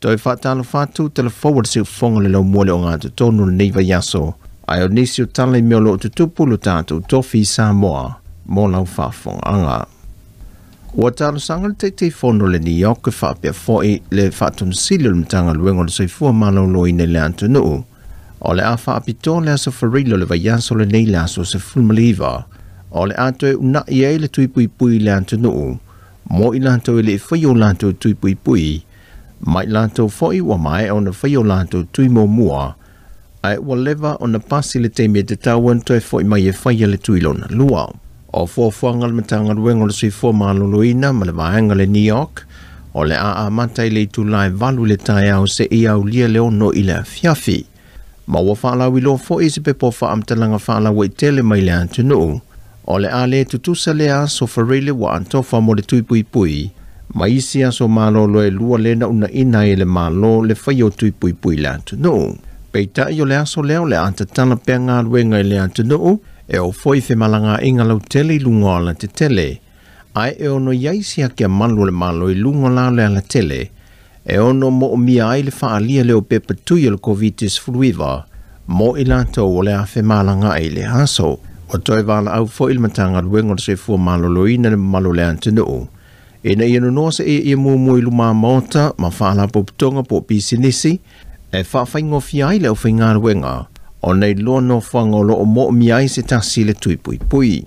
Toe faatalofa atu telefou o le siufofoga le laumua le ogatotonu o lenei vaiaso, ae o nisi o tala i mea o loo tutupu lo tatou tofi i Samoa mo lau faafofogaaga. Ua talosaga le Taitaifono le NEOC faapea foi le Faatonusili o le Matagaluega o le Soifua Maloloina i le atunuu o le a faapitoa le aso Farile o le vaiaso lenei le aso 19 o le a toe uunai ai le tuipuipui i le atunuu mo i latou e le i faia o latou tuipuipui ma i latou foi ua maea ona faia o latou tui muamua ae ua leva ona pasi le taimi e tatau ona toe foi mai e faia le tui lona lua. O fuafuaga a le Matagaluega o le Soifua Maloloina ma le vaega le NEOC o le a amata i le itula e 8 i le taeao seia aulia le 6 i le afiafi. Ma ua faalauiloa foi se pepa o faamatalaga faalauaitele mai le atunuu o le a le tutusa lea aso Farile ua atofa mo le tuipuipui ma isi aso malolo e lua lea na uunaina ai e le Malo le faia o tuipuipui i le atunuu. Peitai o le aso lea o le a tatala pea galuega i le atunuu e oo foi femalagaaiga lautele i luga o alatetele, ae e ono i ai siaki a malu o le Malo i luga la o le alatele e ono moomia ai le faaalia lea o pepa tui o le COVID-19 mo i latou o le a femalagaai i le aso. Ua toe valaau foi le Matagaluega o le Soifua Maloloina le mamalu o le atunuu ina ia nonoa se ia muamua i luma maota ma faalapotopotoga po o pisinisi e faafaigofie ai le aufaigaluega ona iloa nofoaga o loo moomia ai se tasi le tuipuipui.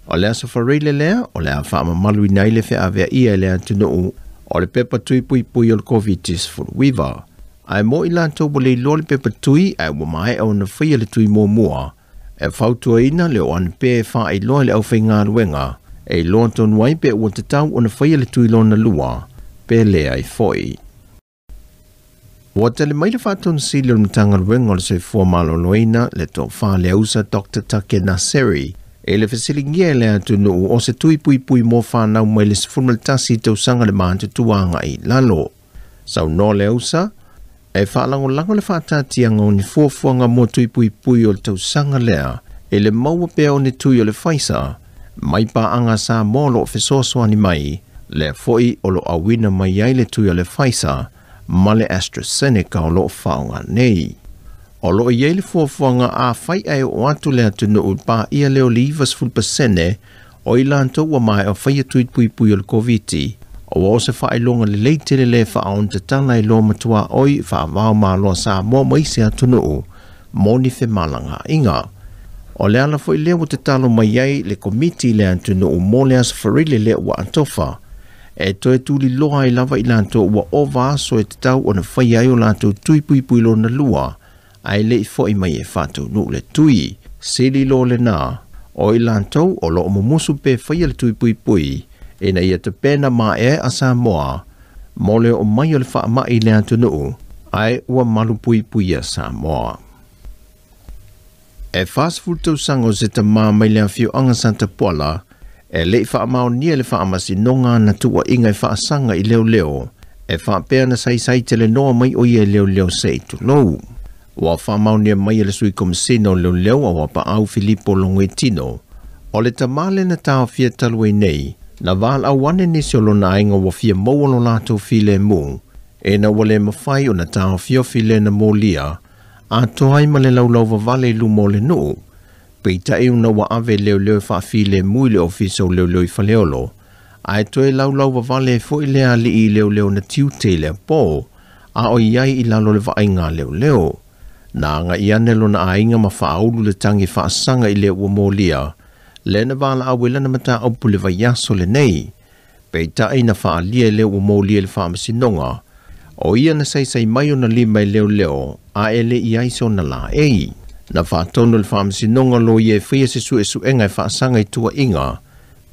O le aso Farile lea o le a faamamaluina ai le feaveaia i le atunuu o le pepa tuipuipui o le COVID-19. Ae mo i latou ua le iloa le pepa tui ae ua maea ona faia le tui muamua, e fautuaina le oo ane pea e faailoa i le aufaigaluega e iloa tonu ai pe ua tatau ona faia le tui lona lua pe leai foi. Ua tali mai le Faatonusili o le Matagaluega o le Soifua Maloloina le tofa le ausa Dr. Take Naseri e le fesiligia e le atunuu o se tuipuipui mo whanau mai le 11 tausaga le matutua agai i lalo. Saunoa le ausa e faalagolago le faataatiaga o ni fuafuaga mo tuipuipui o le tausaga lea e le maua pea o ni tui o le Pfizer mai paaga Samoa o loo fesoasoani mai lea foi o loo auina mai ai le tui o le Pfizer ma le AstraZeneca o loo faaaoga nei. O loo i ai le fuafuaga a fai ae oo atu le atunuu paia lea o le 90% o i latou ua maea o faia tuipuipui o le Koviti. Ua o se faailoga lelei tele le faaogatala i loa matuaoi faavao malo a Samoa ma isi atunuu mo ni femalagaaiga. O le ala foi lea ua tatalo mai ai le komiti i le atunuu mo le aso Farile lea ua atofa e toe tuliloa ai lava i latou ua ova aso e tatau ona faia ai o latou tuipuipui lona lua ae le i foi mai e faataunuu le tui. Sili loa lena o i latou o loo mumusu pe faia le tuipuipui ina ia tapena maea a Samoa mo le oo mai o le faamai i le atunuu ae ua malupuipuia Samoa. E 40 tausaga o se tamā mai le afioaga Satapuala e le i faamaonia le faamasinoga na tuuaiga e faasaga i leoleo e faapea na saisai telenoa mai o ia i leoleo se i tulou. Ua faamaonia mai e le sui komisina o leoleo a Wapaau Filipo Logoitino o le tamā lea na taofia talu ai nei na valaau ane nisi o lona aiga ua fia maua lo latou filemu ina ua le mafai ona taofiofi le na molia atoa ai ma le laulau vavale i luma o le nuu. Peitai ona ua ave leoleo e faafilemu i le ofisa o leoleo i Faleolo ae toe laulau vavale foi le alii i leoleo na tiute i le apo a o i ai i lalo le vaaiga a leoleo. Na agai ane lona aiga ma faaulu le tagi faasaga i le ua molia lea na valaau ai lana mataupu le vaiaso lenei. Peitai na faaalia i le ua molia i le faamasinoga o ia na saisai mai ona lima i leoleo a e le i ai se ona laei. Na faatonu le faamasinoga lo ia e faia se suesuega e faasaga i tuuaiga.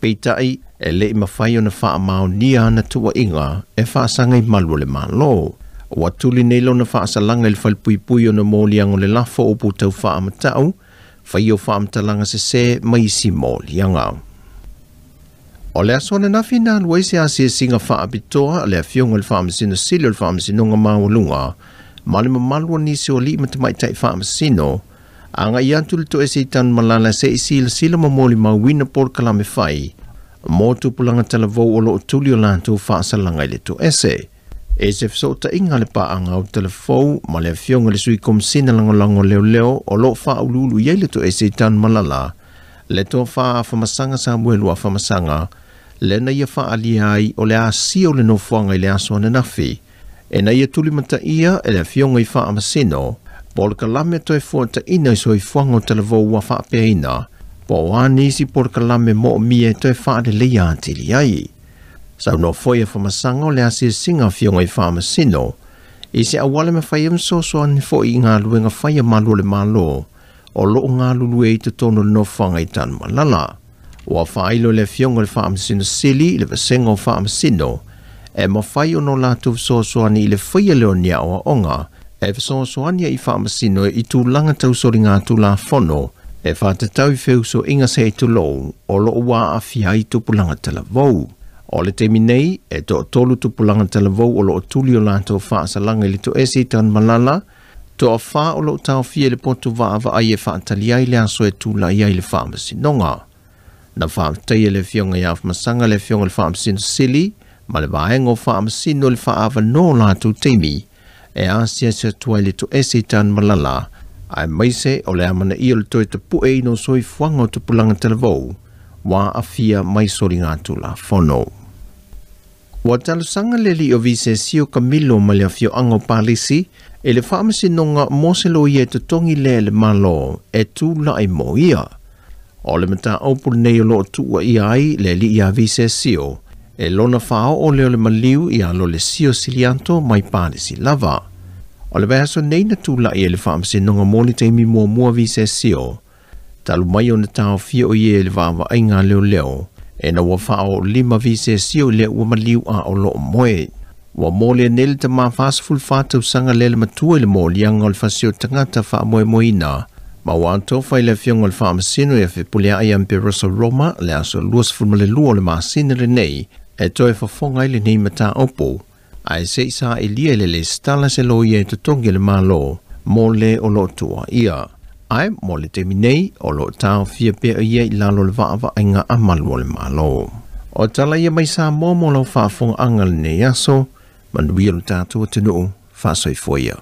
Peitai e le i mafai ona faamaonia ana tuuaiga e faasaga i malu o le Malo. Ua tuli nei lona faasalaga i le falepuipui ona moliaga o le lafo o upu tau faamatau, faia o faamatalaga sesē ma isi moliaga. O le aso ananafi na alu ai se asiasiga faapitoa a le afioga i le Faamasino Sili o le Faamasinoga Maualuga ma le mamalu o nisi o alii ma tamaitai faamasino agai atu le toese i Tanumalala se i silasila ma molimauina polokalame fai mo tupulaga talavou o loo tuli o latou faasalaga i le toese. E se fesootaiga le paaga o telefou ma le afioga le sui komisina lagolago leoleo o loo faauluulu i ai le toese i Tanumalala le tofa Afamasaga Samuelu Afamasaga lena ia faaalia ai o le asia o le nofoaga i le aso ananafi e na ia tulimataia e le afioga i faamasino po o le kalame toe fuataina i soifuaga o talavou ua faapeaina po o a nisi po o le kalame moomia e toe faaleleia atili ai. Saunoa foi Afamasaga o le asiasiga afioga i faamasino i se auala mafai ai fesoasoani foi i galuega fai a malu o le Malo o loo galulue i totonu o le nofoaga i Tanumalala. Ua faailo le afioga le faamasino sili i le vasega o faamasino e mafai ona o latou fesoasoani i le faia lea o ni aoaoga e fesoasoani ai i faamasino i tulaga tausoliga tulafono e faatatau i feusoiga seitulou o loo ua aafia ai tupulaga talavou. O le taimi nei e toatolu tupulaga talavou o loo tuli o latou faasalaga i le toese i Tanumalala, toafā o loo taofia i le poto vaavaai e faatali ai le aso e tulai ai le faamasinoga. Na faafetaia le afioga ia Afamasaga le afioga le faamasino sili ma le vaega o faamasino le faaavanoa o latou taimi e asiasi atu ai le toese i Tanumalala aemaise o le amanaia o le toe tapueina o soifuaga o tupulaga talavou ua aafia mai soliga tulafono. Ua talosaga le alii o Visesio Kamilo ma le afioaga o Palisi i le faamasinoga mo se loia e totogi lea e le Malo e tula'i mo ia. O le mataupu lenei o loo tuuaia ai le alii ia Visesio e lona faaoo lea o le maliu ia Lolesio Siliato mai Palisi lava. O le vaiaso nei na tula'i ai le faamasinoga mo le taimi muamua Visesio talu mai ona taofia o ia i le vaavaaiga leoleo e na ua faaoolima Visesio i lea ua maliu a o loo moe. Ua mo le nei le tamā 44 tausaga lea le matua i le moliaga o le fasi o tagata faamoemoeina ma ua atofa i le afioga o le faamasino ia Fepuleai Amperoso Roma le aso 22 o le masina lenei e toe fofoga ai lenei mataupu ae se'i saʻilia i le lesitala se loia e totogi e le Malo mo le o loo tuuaia. Ae mo le taimi nei o loo taofia pea ia i lalo o le vaavaaiga a malu o le Malo. O tala ia mai Samoa mo lau faafogaaga lenei aso, manuia lo tatou atunuu, faasoifua ia.